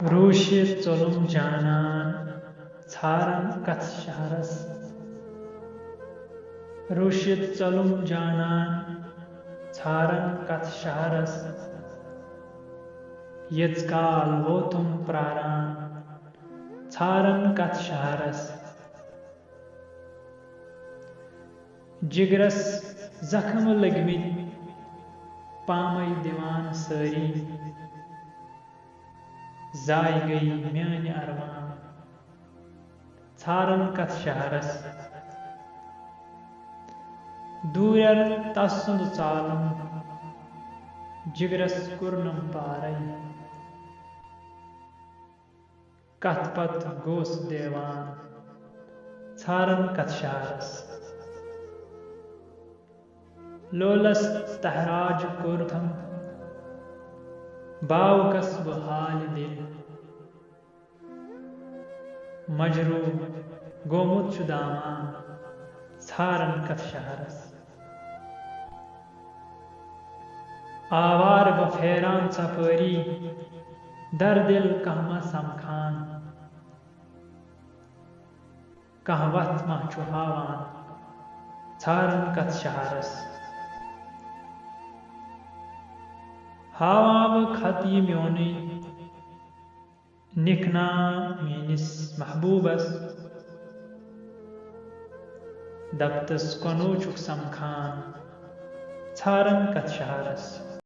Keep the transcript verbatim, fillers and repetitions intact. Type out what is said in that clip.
روٗشِتھ ژوٚلُم جانان، ژھاران کتھ شہرس۔ روٗشِتھ ژوٚلُم جانان، ژھاران کتھ شہرس۔ ییٚژ کال ووتُم پراران، ژھاران کتھ شہرس۔ جگرس زخم لٔگمٕتۍ، پامے دِوان سٲری۔ زایہِ گٔیہِ میٲنۍ ارمان، ژھاران کتھ شہرس۔ دوٗرٮ۪ر تس سُنٛد ژالُن، جگرس کوٚرنم پارے۔ کتھ پتھ گوس دیوان، ژھاران کتھ شہرس۔ لولس تہراج کوٚرتھم، باوکس بہٕ حالہِ دِل۔ مجروح گوٚمُت چھُ دامان، ژھاران کتھ شہرس۔ آوار بہٕ پھیران ژپٲری، در دِل کانٛہہ ما سمکھان۔ کانٛہہ وتھ ما چھُ ہاوان، ژھاران کتھ شہرس۔ ہاوان بہٕ خط یہِ میونُے، نِکھ نام میٲنِس محبوٗبس۔ دپتس کۄنو چھُکھ سمکھان، ژھاران کتھ شہرس۔